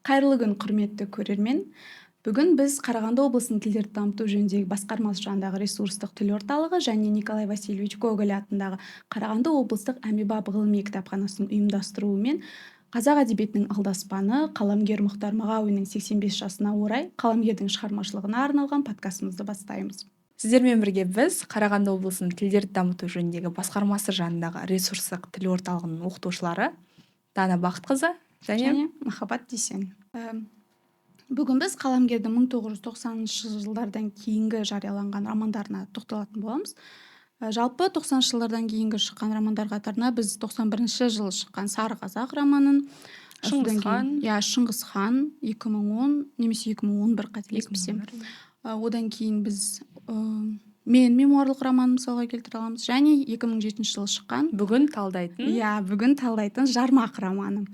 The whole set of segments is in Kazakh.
Қайырлы күн, құрметті көрермен! Бүгін біз Қарағанды облысының тілдерді дамыту жөніндегі басқармасы жанындағы ресурстық тіл орталығы және Николай Васильевич Гоголь атындағы Қарағанды облыстық әмбебап ғылыми кітапханасының ұйымдастыруымен қазақ әдебиетінің алдаспаны, қаламгер Мұхтар Мағауиннің 85 жасына орай қаламгердің шығармашылығына арналған подкастымызды бастаймыз. Сіздермен бірге біз, Қарағанды облысының тілдерді дамыту жөніндегі басқармасы жанындағы ресурстық тіл орталығының оқытушылары Дана Бақытқызы және Махаббат Дүйсен. Бүгін біз қаламгердің 1990 жылдардан кейінгі жарияланған романдарына тоқталатын боламыз. Жалпы 90 жылдардан кейінгі шыққан романдар қатарына біз 91 жылы шыққан «Сары қазақ» романын, «Шыңғыс хан». Иә, «Шыңғыс хан» 2010 немесе 2011, қателеспесем. Одан кейін біз «Мен» мемуарлық романын мысалға келтіре аламыз және 2007 жылы шыққан бүгін талдайтын Иә, бүгін талдайтын «Жармақ» романы.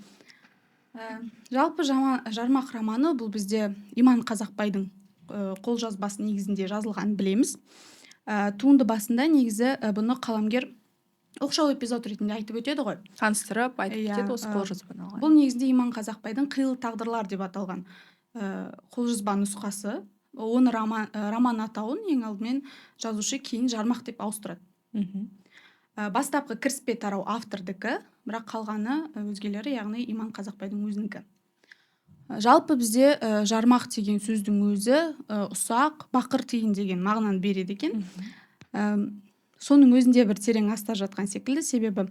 Жалпы «Жармақ» романы бұл бізде Иман Қазақбайдың қолжазбасы негізінде жазылғанын білеміз. Туынды басында негізі бұны қаламгер оқшау эпизод ретінде айтып өтеді ғой. Таныстырып айтып кетеді осы қолжазбаны алған. Бұл негізінде Иман Қазақбайдың «Қилы тағдырлар» деп аталған қолжазба нұсқасы. Оны роман атауын ең алдымен жазушы кейін «Жармақ» деп ауыстырады. Бастапқы кіріспе тарау автордікі, бірақ қалғаны өзгелері, яғни Иман Қазақбайдың өзінікі. Жалпы бізде жармақ деген сөздің өзі ұсақ бақыр тиын деген мағынаны береді екен. Соның өзінде бір терең астар жатқан секілді, себебі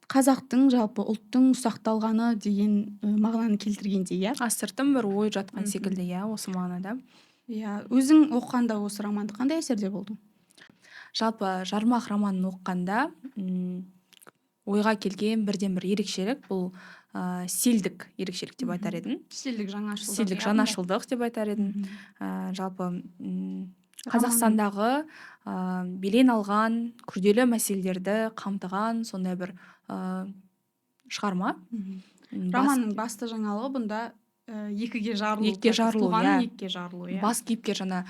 қазақтың, жалпы ұлттың ұсақталғаны деген мағынаны келтіргендей, иә. Астыртын бір ой жатқан секілді, иә, осы мағынада. Иә, өзің оқығанда осы романды қандай әсерде болдың? Жалпы «Жармақ» романын оқығанда ойға келген бірден бір ерекшелік бұл стильдік ерекшелік деп айтар едім. Стильдік жаңашылдық. Стильдік жаңашылдық деп айтар едім. Жалпы Қазақстандағы белең алған күрделі мәселелерді қамтыған сондай бір шығарма. Романның басты жаңалығы бұнда екіге жарылу Екіге процесі, жарылу, тұлғаның иә. екіге жарылу, иә. Бас кейіпкер жаңа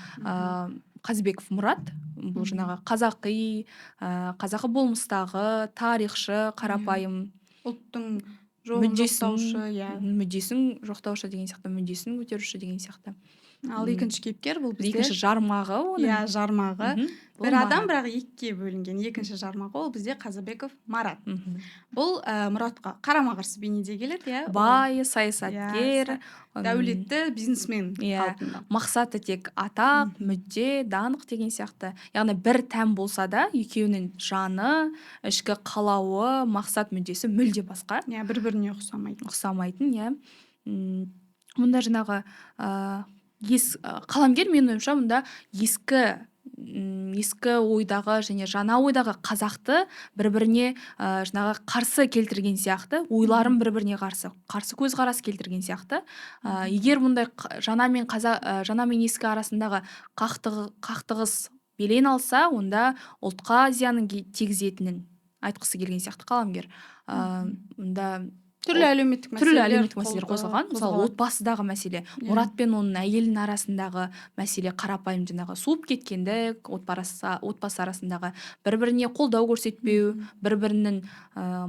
Қазыбеков Мұрат, бұл жаңағы қазақи, қазақы болмыстағы тарихшы, қарапайым ұлттың жоғын жоқтаушы, иә. Мүддесін жоқтаушы деген сияқты, мүддесін көтеруші деген сияқты. Ал екінші кейіпкер бұл бізде Екінші жармағы оның. Иә, жармағы. Бұл Бір адам, Марат. бірақ екіге бөлінген екінші жармағы ол бізде Қазыбеков Марат. Бұл Мұратқа қарама қарсы бейнеде келеді, иә. Бай саясаткер, Иә, дәулетті бизнесмен қалпында. Мақсаты тек атақ, мүдде, даңқ деген сияқты. Яғни бір тән болса да, екеуінің жаны, ішкі қалауы, мақсат, мүддесі мүлде басқа. Иә, бір біріне ұқсамайды. Ұқсамайтын, иә. Мұнда жаңағы қаламгер, менің ойымша, мұнда ескі ойдағы және жаңа ойдағы қазақты бір біріне жаңағы қарсы келтірген сияқты, ойларын бір біріне қарсы көзқарас келтірген сияқты. Егер мұндай жаңа мен жаңа мен ескі арасындағы қақтығыс белең алса, онда ұлтқа зиянын тигізетінін айтқысы келген сияқты қаламгер. Мұнда Түрлі әлеуметтік түрлі мәселелер әлеуметтік мәселелер қозғалған. Мысалы, қозғалады. отбасыдағы мәселе, Мұрат пен оның әйелінің арасындағы мәселе, қарапайым жаңағы суып кеткендік, отбасы арасындағы бір біріне қолдау көрсетпеу, бір бірінің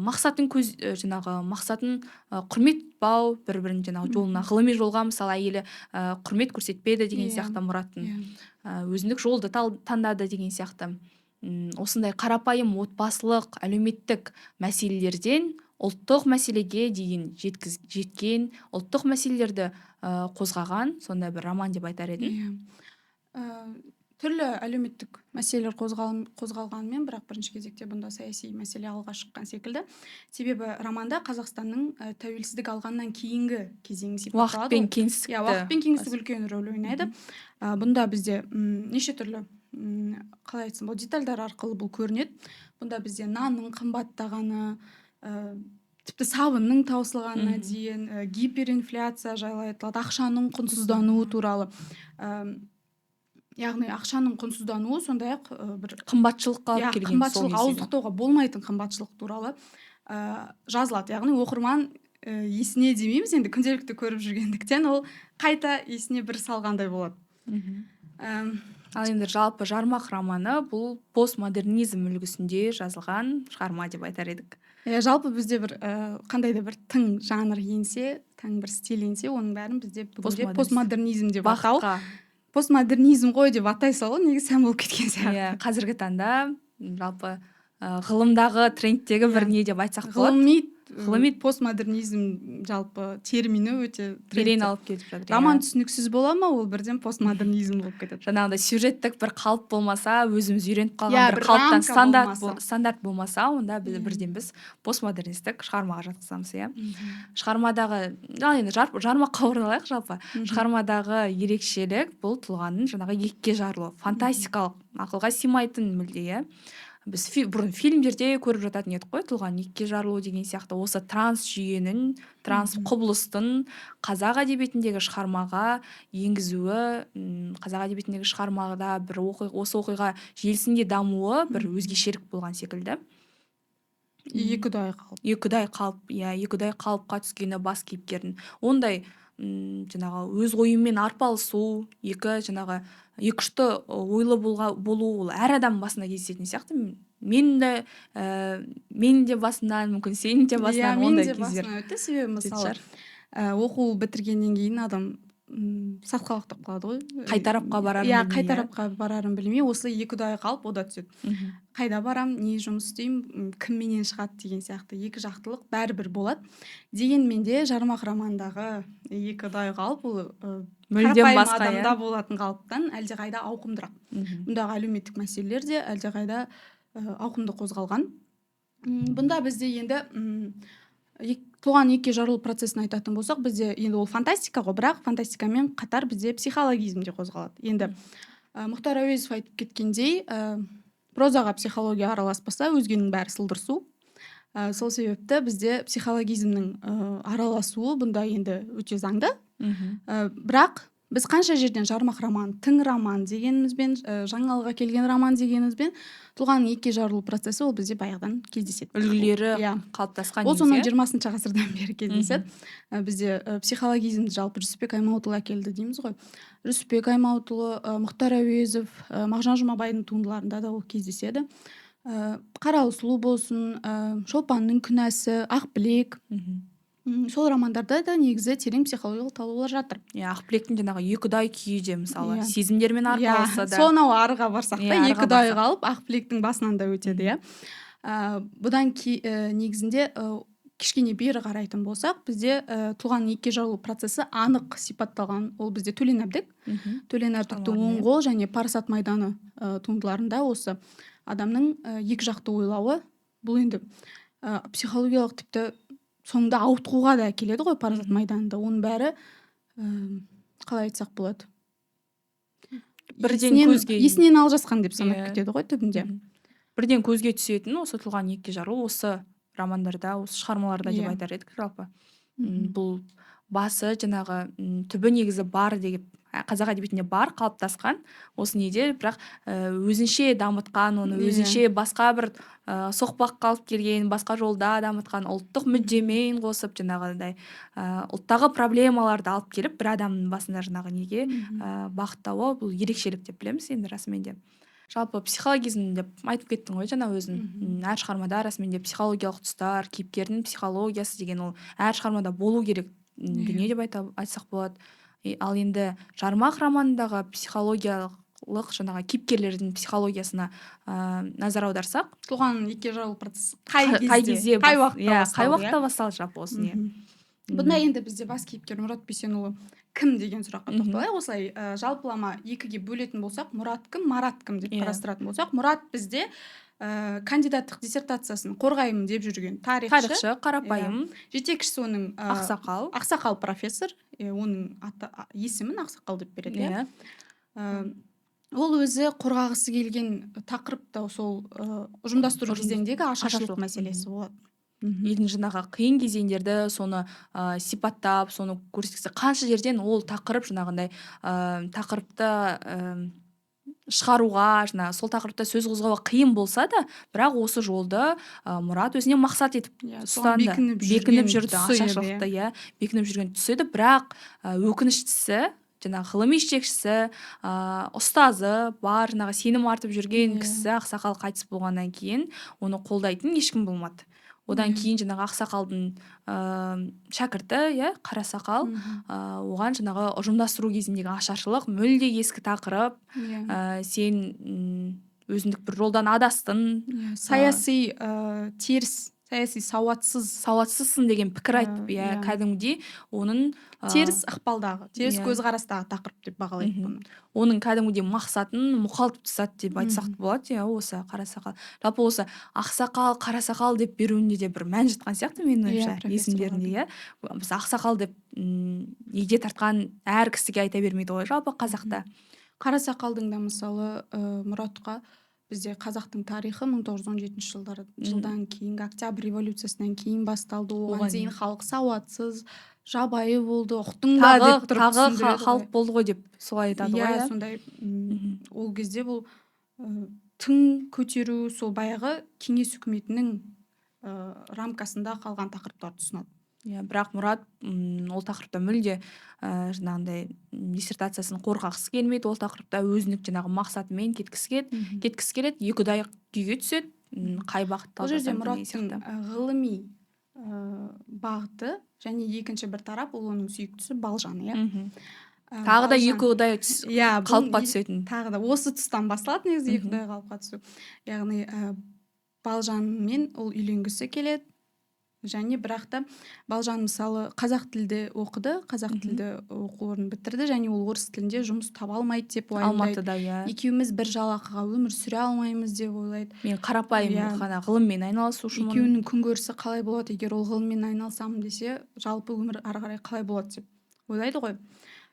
мақсатын көз, жаңағы мақсатын құрмет тұтпау, бір бірінің жаңағы жолына, ғылыми жолға, мысалы, әйелі құрмет көрсетпеді деген сияқты Мұраттың. Өзіндік жолды таңдады деген сияқты. Осындай қарапайым отбасылық әлеуметтік мәселелерден ұлттық мәселеге дейін жеткен, ұлттық мәселелерді қозғаған сондай бір роман деп айтар едім. Иә. Түрлі әлеуметтік мәселелер қозғалғанымен, бірақ бірінші кезекте бұнда саяси мәселе алға шыққан секілді. Себебі романда Қазақстанның тәуелсіздік алғаннан кейінгі кезеңі сипатталады Уақыт пен ғой. кеңістікті. Иә, уақыт пен кеңістік үлкен рөл ойнайды. Бұнда бізде неше түрлі, қалай айтсам, бұл детальдар арқылы бұл көрінеді. Бұнда бізде нанның қымбаттағаны, тіпті сабынның таусылғанына дейін, гиперинфляция жайлы айтылады, ақшаның құнсыздануы туралы. Яғни ақшаның құнсыздануы сондай ақ бір қымбатшылыққа алып келген сол қымбатшылық, кездегі. Ауыздықтауға болмайтын қымбатшылық туралы жазылады. Яғни оқырман есіне демейміз енді, күнделікті көріп жүргендіктен, ол қайта есіне бір салғандай болады. Ал енді жалпы «Жармақ» романы бұл постмодернизм үлгісінде жазылған шығарма деп айтар едік. Иә, жалпы бізде бір қандай да бір тың жанр енсе, тың бір стиль енсе, оның бәрін бізде бүгінде постмодернизм деп атау. Постмодернизм ғой деп атай салу негізі сән болып кеткен сияқты. Иә, қазіргі таңда жалпы ғылымдағы трендтегі бір не деп айтсақ болады. Ғылыми постмодернизм жалпы термині өте белең алып кетіп жатыр. Роман түсініксіз бола ма, ол бірден постмодернизм болып кетеді. Жаңағыдай сюжеттік бір қалып болмаса, өзіміз үйреніп қалған бір қалыптан стандарт болмаса, онда біз бірден біз постмодернистік шығармаға жатқызамыз, иә. Шығармадағы, ал енді жармаққа оралайық жалпы. Шығармадағы ерекшелік бұл тұлғаның жаңағы екіге жарылуы, фантастикалық, ақылға сыймайтын мүлде, иә. Біз бұрын фильмдерде көріп жататын едік қой, тұлғаның екіге жарылуы деген сияқты. Осы транс жүйенің, транс құбылыстың қазақ әдебиетіндегі шығармаға енгізуі, қазақ әдебиетіндегі шығармада бір осы оқиға желісінде дамуы бір өзгешелік болған секілді. Екіұдай қалып. Екіұдай қалып, иә, екіұдай қалыпқа түскені бас кейіпкердің. Ондай жаңағы өз ойымен арпалысу, екі жаңағы екі ұшты ойлы болу, ол әр адамның басында кездесетін сияқты. Мен де мен де басымнан, мүмкін сенің де басынан ондай кездер басынан өтті. Себебі мысалы оқу бітіргеннен кейін адам сасқалақтап қалады ғой. Қай тарапқа барарын білмей. Қай тарапқа барарын білмей, осы екіұдай қалып ода түседі. Қайда барам, не жұмыс істеймін, кімменен шығады деген сияқты екі жақтылық бәрібір болады. Дегенмен де Жармақ романдағы екіұдай қалып ол мүлдем басқа адамда болатын қалыптан әлдеқайда ауқымдырақ. Бұндағы әлеуметтік мәселелер де әлдеқайда ауқымды қозғалған. Бұнда бізде енді тұлғаның екіге жарылу процесін айтатын болсақ, бізде енді ол фантастика ғой, бірақ фантастикамен қатар бізде психологизм де қозғалады. Енді Мұхтар Әуезов айтып кеткендей, прозаға психология араласпаса, өзгенің бәрі сылдыр су. Сол себепті бізде психологизмнің араласуы бұнда енді өте заңды. Бірақ біз қанша жерден Жармақ роман, тың роман дегенімізбен, жаңалыға келген роман дегенімізбен, тұлғаның екіге жарылу процесі ол бізде баяғыдан кездеседі. Үлгілері қалыптасқан. Ол сонау 20 ғасырдан бері кездеседі. Бізде психологизмді жалпы Жүсіпбек Аймауытұлы әкелді дейміз ғой. Жүсіпбек Аймауытұлы, Мұхтар Әуезов, Мағжан Жұмабайдың туындыларында да ол кездеседі. Қаралы сұлу болсын, Шолпанның күнәсі, Ақбілек. Сол романдарда да негізі терең психологиялық талдаулар жатыр. Иә, Ақбілектің жаңағы екіұдай күйі де мысалы, сезімдермен арпалысса да. Сонау арыға барсақ та, екіұдай қалып Ақбілектің басынан да өтеді, иә. Бұдан негізінде кішкене бері қарайтын болсақ, бізде тұлғаның екіге жарылу процесі анық сипатталған. Ол бізде Төлен Әбдік. Төлен Әбдіктің Оң қол және Парасат майданы туындыларында осы адамның екі жақты ойлауы, бұл енді психологиялық тіпті соңында ауытқуға да әкеледі ғой Парасат майданында. Оның бәрі қалай айтсақ болады? Бірден көзге есінен алжасқан деп санап кетеді ғой түбінде. Бірден көзге түсетін осы тұлғаның екіге жарылу осы романдарда, осы шығармаларда деп айтар едік жалпы. Бұл басы жаңағы түбі негізі бар деп қазақ әдебиетінде бар қалыптасқан осы неде, бірақ өзінше дамытқан, оны өзінше басқа бір соқпаққа алып келген, басқа жолда дамытқан, ұлттық мүддемен қосып жаңағыдай ұлттағы проблемаларды алып келіп бір адамның басында жаңағы неге бағыттауы бұл ерекшелік деп білеміз енді расымен де. Жалпы психологизм деп айтып кеттің ғой жаңа өзің. Әр шығармада расымен де психологиялық тұстар, кейіпкердің психологиясы деген ол әр шығармада болу керек дүние деп айтсақ болады. Ал енді Жармақ романындағы психологиялық жаңағы кейіпкерлердің психологиясына назар аударсақ, тұлғаның екіге жарылу процесі қай кезде, қай уақытта басталды? Қай уақытта басталды жалпы осы не? Бұнда енді бізде бас кейіпкер Мұрат Бейсенұлы кім деген сұраққа тоқталайық. Осылай жалпылама екіге бөлетін болсақ, Мұрат кім, Марат кім деп қарастыратын болсақ, Мұрат бізде кандидаттық диссертациясын қорғаймын деп жүрген тарихшы. Тарихшы, қарапайым. Жетекшісі оның Ақсақал. Ақсақал профессор, оның аты, есімін Ақсақал деп береді, иә. Ол өзі қорғағысы келген тақырып та сол ұжымдастыру кезеңдегі ашаршылық мәселесі болады. Елдің жаңағы қиын кезеңдерді соны сипаттап, соны көрсеткісі қанша жерден ол тақырып жаңағындай тақырыпты шығаруға, жаңа сол тақырыпта сөз қозғауға қиын болса да, бірақ осы жолды Мұрат өзіне мақсат етіп ұстанды. Бекініп жүрді, ашаршылықты, иә, бекініп жүрген тұсы еді. Бірақ өкініштісі, жаңағы ғылыми жетекшісі, ұстазы бар, жаңағы сенім артып жүрген кісі Ақсақал қайтыс болғаннан кейін оны қолдайтын ешкім болмады. Одан кейін жаңағы ақсақалдың шәкірті, иә, Қарасақал, оған жаңағы ұжымдастыру кезіндегі ашаршылық мүлде ескі тақырып. Сен өзіндік бір жолдан адастың. Иә, саяси теріс, саяси сауатсыз, сауатсызсың деген пікір айтып, иә, кәдімгідей оның теріс ықпалдағы, теріс көзқарастағы тақырып деп бағалайды бұны. Оның кәдімгідей мақсатын мұқалтып тастады деп айтсақ болады, иә, осы Қарасақал. Жалпы осы ақсақал, Қарасақал деп беруінде де бір мән жатқан сияқты менің ойымша, есімдерінде, иә. Біз ақсақал деп неге тартқан әр кісіге айта бермейді ғой жалпы қазақта. Қарасақалдың да мысалы Мұратқа бізде қазақтың тарихы 1917 жылдан кейінгі Октябрь революциясынан кейін басталды. Оған дейін халық сауатсыз, жабайы болды, ұқтың ба деп тұрып тағы халық болды ғой деп солай айтады ғой, иә. Иә? Сондай, ол кезде бұл тың көтеру, сол баяғы кеңес үкіметінің рамкасында қалған тақырыптарды ұсынады. Иә, бірақ Мұрат ол тақырыпта мүлде жаңағындай диссертациясын қорғағысы келмейді, ол тақырыпта өзіндік жаңағы мақсатымен кеткісі келеді, кеткісі келеді, екі ұдай күйге түседі, қай бағытта Бұл жерде алсам деген Мұраттың сияқты. ғылыми бағыты және екінші бір тарап ол оның сүйіктісі Балжан, иә. Тағы да Балжан. екі ұдай Иә, бұл қалыпқа түсетін. Тағы да осы тұстан басталады негізі екі ұдай қалыпқа түсу. Яғни Балжанмен ол үйленгісі келеді. Және бірақ та Балжан мысалы қазақ тілді оқыды, қазақ тілді оқу орнын бітірді және ол орыс тілінде жұмыс таба алмайды деп уайымдайды. Алматыда, иә. Екеуміз бір жалақыға өмір сүре алмаймыз деп ойлайды. Мен қарапайым ғана ғылыммен айналысушымын. Екеуінің күнкөрісі қалай болады, егер ол ғылыммен айналысамын десе, жалпы өмір ары қарай қалай болады деп ойлайды ғой.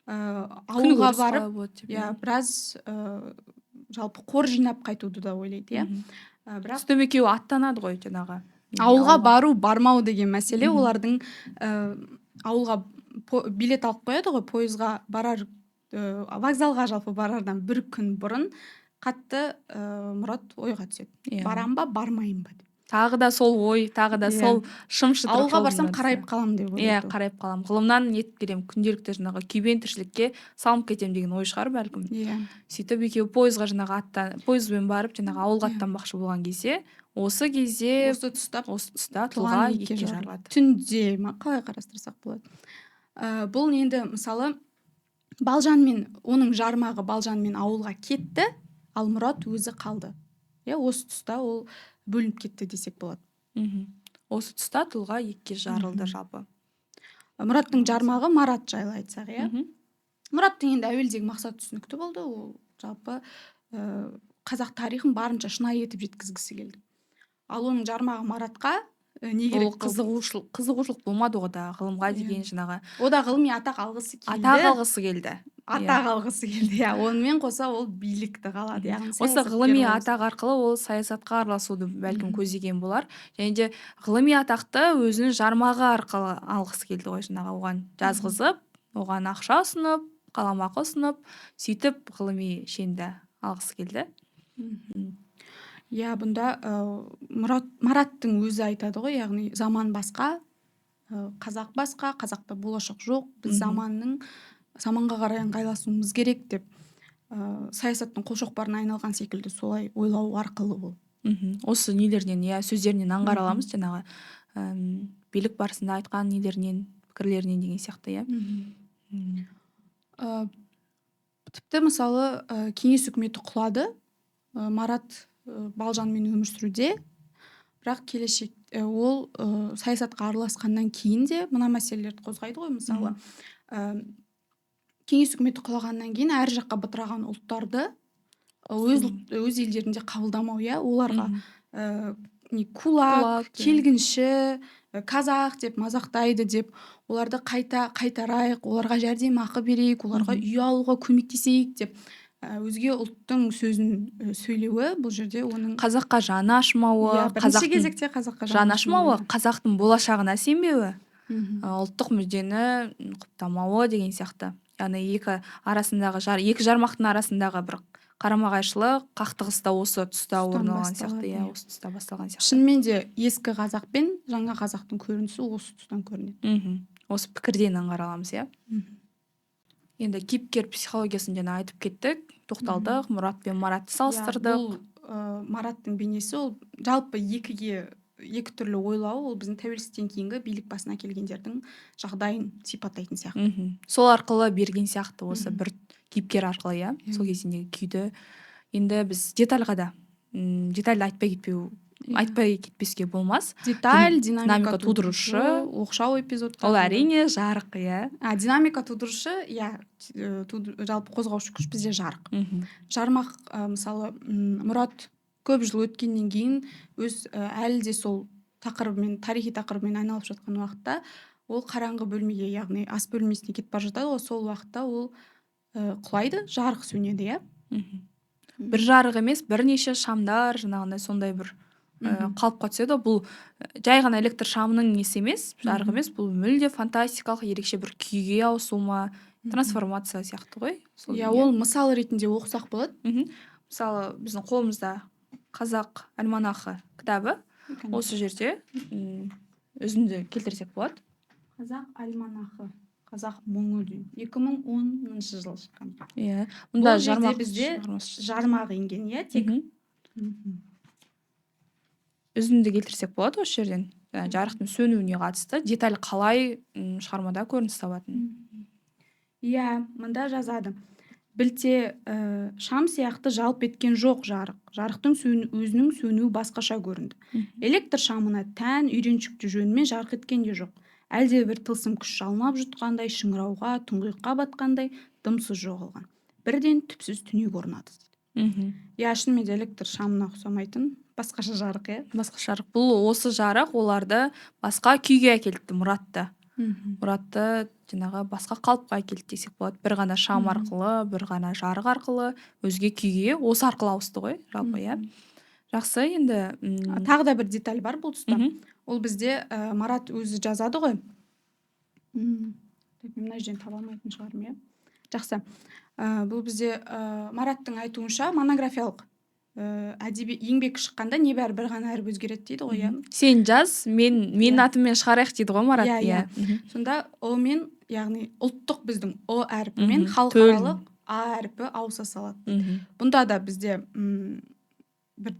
Ауылға Күнкөріс барып, қалай болады деп, иә, иә. біраз жалпы қор жинап қайтуды да ойлайды, иә. Бірақ Үстем екеуі аттанады ғой жаңағы. Ауылға бару, бармау деген мәселе олардың ауылға билет алып қояды ғой, пойызға барар, вокзалға жалпы барардан бір күн бұрын қатты Мұрат ойға түседі. Барам ба, бармайын ба деп. Тағы да сол ой, тағы да сол шым-шытырық Ауылға жолдың барсам мәнісі. қарайып қаламын деп ойлайды ол. Қарайып қаламын. Ғылымнан нетіп келемін, күнделікті жаңағы күйбең тіршілікке салынып кетемін деген ой шығар бәлкім. Сөйтіп екеуі пойызға жаңағы пойызбен барып жаңағы ауылға аттанбақшы болған кезде, осы кезде осы тұста осы тұста тұлға тұлға екіге екіге жарылады. жарылады. Түнде ма, қалай қарастырсақ болады? Бұл енді мысалы Балжан мен оның жармағы Балжан мен ауылға кетті, ал Мұрат өзі қалды. Иә, осы тұста ол бөлініп кетті десек болады. Осы тұста тұлға екіге жарылды жалпы. Мұраттың жармағы Марат жайлы айтсақ, иә. Мұраттың енді әуелдегі мақсаты түсінікті болды. Ол жалпы қазақ тарихын барынша шынайы етіп жеткізгісі келді. Ал оның жармағы Маратқа не Ол керек болды? қызығушылық болмады ғой да, ғылымға деген жаңағы. О да ғылыми атақ алғысы келді. Атақ алғысы келді. Атақ алғысы келді, иә. Онымен қоса ол билікті қалады, яғни Осы саясаткер ғылыми болғысы. атақ арқылы ол саясатқа араласуды бәлкім көздеген болар. Және де ғылыми атақты өзінің жармағы арқылы алғысы келді ғой, жаңағы оған жазғызып, оған ақша ұсынып, қаламақы ұсынып, сөйтіп ғылыми шенді алғысы келді. Иә, бұнда Мараттың өзі айтады ғой, яғни заман басқа, қазақ басқа, қазақта болашақ жоқ, біз заманға қарай ыңғайласуымыз керек деп, саясаттың қолшоқпарына айналған секілді солай ойлау арқылы ол. Осы нелерінен, иә, сөздерінен аңғара аламыз жаңағы, билік барысында айтқан нелерінен, пікірлерінен деген сияқты, иә. Тіпті мысалы, кеңес үкіметі құлады, Марат Балжанмен өмір сүруде, бірақ келешек ол саясатқа араласқаннан кейін де мына мәселелерді қозғайды ғой, мысалы, кеңес үкіметі құлағаннан кейін әр жаққа бытыраған ұлттарды өз елдерінде қабылдамау, иә, оларға не, кулак, Кулак, иә. келгінші, казах деп мазақтайды деп, оларды қайта қайтарайық, оларға жәрдемақы берейік, оларға үй алуға көмектесейік деп, өзге ұлттың сөзін сөйлеуі бұл жерде оның қазаққа жаны ашымауы, Иә, бірінші қазақтың кезекте қазаққа жаны ашымауы, қазақтың болашағына сенбеуі, ұлттық мүддені құптамауы деген сияқты. Яғни екі арасындағы жар, екі жармақтың арасындағы бір қарама-қайшылық, қақтығыс та осы тұста Тұстан орын алған басталады, сияқты, иә, иә. осы тұста басталған сияқты. Шынымен де ескі қазақ пен жаңа қазақтың көрінісі осы тұстан көрінеді. Осы пікірден аңғара аламыз, иә. Енді кейіпкер психологиясын жаңа айтып кеттік, тоқталдық, Мұрат пен Маратты Иә, салыстырдық. бұл, Мараттың бейнесі ол жалпы екіге екі түрлі ойлау ол біздің тәуелсіздіктен кейінгі билік басына келгендердің жағдайын сипаттайтын сияқты. Сол арқылы берген сияқты осы бір кейіпкер арқылы, иә, сол кезеңдегі күйді. Енді біз детальға да детальді айтпай кетпеске болмас. Деталь, динамика тудырушы, оқшау эпизодтар. Ол әрине жарық, иә. Динамика тудырушы, иә, жалпы қозғаушы күш бізде жарық. Жармақ, мысалы, Мұрат көп жыл өткеннен кейін өз әлі де сол тақырыбымен, тарихи тақырыбымен айналып жатқан уақытта ол қараңғы бөлмеге, яғни ас бөлмесіне кетіп бара жатады ғой, сол уақытта ол құлайды, жарық сөнеді, иә. Бір жарық емес, бірнеше шамдар жаңағындай сондай бір қалыпқа түседі. Бұл жай ғана электр шамының несі емес, жарық емес, бұл мүлде фантастикалық ерекше бір күйге ауысу ма, трансформация сияқты ғой. Иә, ол мысал ретінде оқысақ болады. Мысалы, біздің қолымызда «Қазақ альманахы» кітабы. Осы жерде үзінді келтірсек болады. «Қазақ альманахы», «Қазақ мұңы» дейді, 2010 жылы шыққан. Иә, мұнда жармақ бізде жармақ енген, иә, тек. Үзінді келтірсек болады осы жерден. Жарықтың сөнуіне қатысты деталь қалай шығармада көрініс табатын. Иә, мында жазады: білте шам сияқты жалп еткен жоқ жарық. Жарықтың өзінің сөнуі басқаша көрінді. Электр шамына тән үйреншікті жөнімен жарқ еткен де жоқ. Әлде бір тылсым күш жалмап жұтқандай, шыңырауға, тұңғиыққа батқандай дымсыз жоғалған. Бірден түпсіз түнек орнады. Иә, шынымен де электр шамына ұқсамайтын басқаша жарық, иә. Басқаша жарық. Бұл осы жарық оларды басқа күйге әкелді, Мұратты. Мұратты жаңағы басқа қалыпқа әкелді десек болады. Бір ғана шам арқылы, бір ғана жарық арқылы өзге күйге осы арқылы ауысты ғой жалпы, иә. Жақсы, енді тағы да бір деталь бар бұл тұста. Ол бізде Марат өзі жазады ғой. Мына жерден таба алмайтын шығармын, иә. Жақсы. Бұл бізде Мараттың айтуынша монографиялық әдеби еңбек шыққанда небәрі бір ғана әріп өзгереді дейді ғой, иә. Сен жаз, мен менің атыммен шығарайық дейді ғой Марат, иә. Сонда о мен, яғни ұлттық біздің о әрпімен халықаралық а әрпі ауыса салады. Бұнда да бізде бір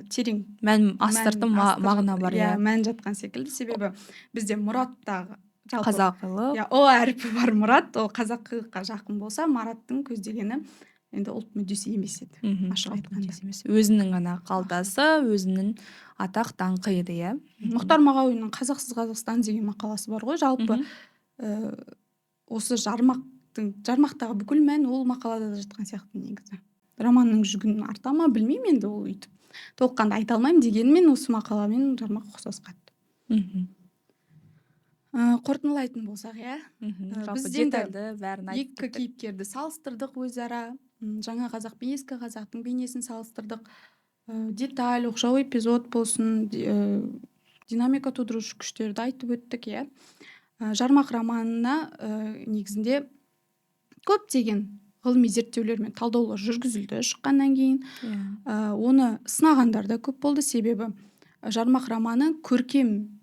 терең мән, астыртын мағына бар, иә, мән жатқан секілді. Себебі бізде Мұраттағы қазақылық, иә, о әрпі бар Мұрат, ол қазақылыққа жақын болса, Мараттың көздегені енді ұлт мүддесі емес еді, ашық айтқанда. Өзінің ғана қалтасы, өзінің атақ даңқы еді, иә. Мұхтар Мағауиннің «Қазақсыз Қазақстан» деген мақаласы бар ғой, жалпы осы жармақтағы бүкіл мән ол мақалада да жатқан сияқты негізі. Романның жүгін арта ма, білмеймін енді, ол өйтіп толыққанды айта алмаймын, дегенмен осы мақаламен жармақ ұқсас қатты. Қорытындылайтын болсақ, иә, біз детальді бәрін айтып екі кейіпкерді салыстырдық өзара, жаңа қазақ пен ескі қазақтың бейнесін салыстырдық. Деталь, оқшау эпизод болсын, динамика тудырушы күштерді айтып өттік, иә. Жармақ романына негізінде көптеген ғылыми зерттеулер мен талдаулар жүргізілді шыққаннан кейін. Оны сынағандар да көп болды, себебі жармақ романы көркем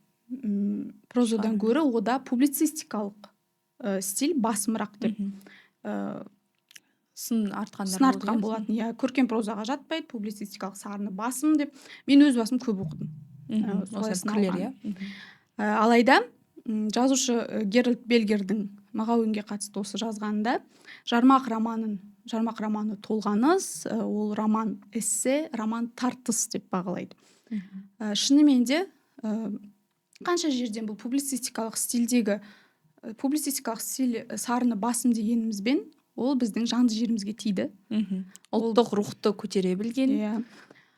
прозадан гөрі ода публицистикалық стиль басымырақ деп сын артқандар сын артқан болатын. Иә, көркем прозаға жатпайды, публицистикалық сарыны басым деп мен өз басым көп оқыдым. Солай пікірлер, иә. Алайда жазушы Геральд Бельгердің Мағауинге қатысты осы жазғанында жармақ романы толғаныс, ол роман эссе, роман тартыс деп бағалайды. Шынымен де қанша жерден бұл публицистикалық стилдегі публицистикалық стиль сарыны басым дегенімізбен ол біздің жанды жерімізге тиді. Ұлттық рухты көтере білген. Иә.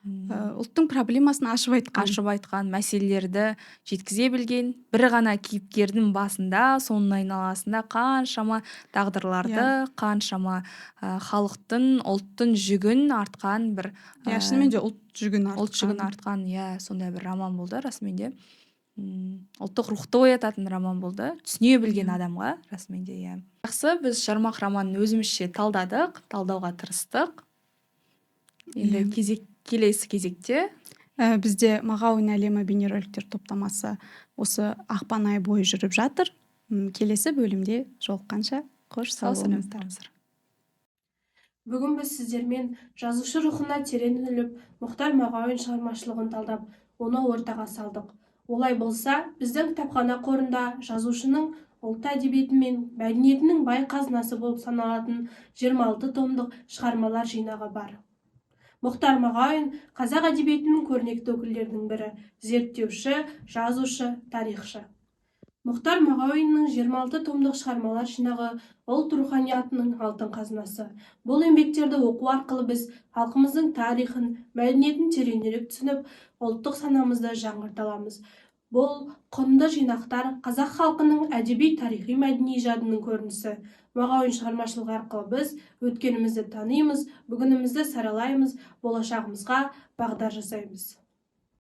Ұлттың проблемасын ашып айтқан. Ашып айтқан, мәселелерді жеткізе білген. Бір ғана кейіпкердің басында, соның айналасында қаншама тағдырларды, қаншама халықтың, ұлттың жүгін артқан бір. Иә, шынымен де ұлт жүгін артқан. Ұлт жүгін артқан, иә, сондай бір роман болды расымен де. Ұлттық рухты оятатын роман болды. Түсіне білген адамға расымен де, иә. Жақсы, біз жармақ романын өзімізше талдадық, талдауға тырыстық. Енді келесі кезекте бізде Мағауин әлемі бейнероликтер топтамасы осы ақпан айы бойы жүріп жатыр. Келесі бөлімде жолыққанша қош сау болыңыздар. Бүгін біз сіздермен жазушы рухына терең үңіліп, Мұхтар Мағауин шығармашылығын талдап, Оны ортаға салдық. Олай болса, біздің кітапхана қорында жазушының ұлт әдебиеті мен мәдениетінің бай қазынасы болып саналатын 26 томдық шығармалар жинағы бар. Мұхтар Мағауин қазақ әдебиетінің көрнекті өкілдерінің бірі, зерттеуші, жазушы, тарихшы. Мұхтар Мағауиннің 26 томдық шығармалар жинағы ұлт руханиятының алтын қазынасы. Бұл еңбектерді оқу арқылы біз халқымыздың тарихын, мәдениетін тереңірек түсініп, ұлттық санамызды жаңғырта аламыз. Бұл құнды жинақтар қазақ халқының әдеби, тарихи, мәдени жадының көрінісі. Мағауин шығармашылығы арқылы біз өткенімізді танимыз, бүгінімізді саралаймыз, болашағымызға бағдар жасаймыз.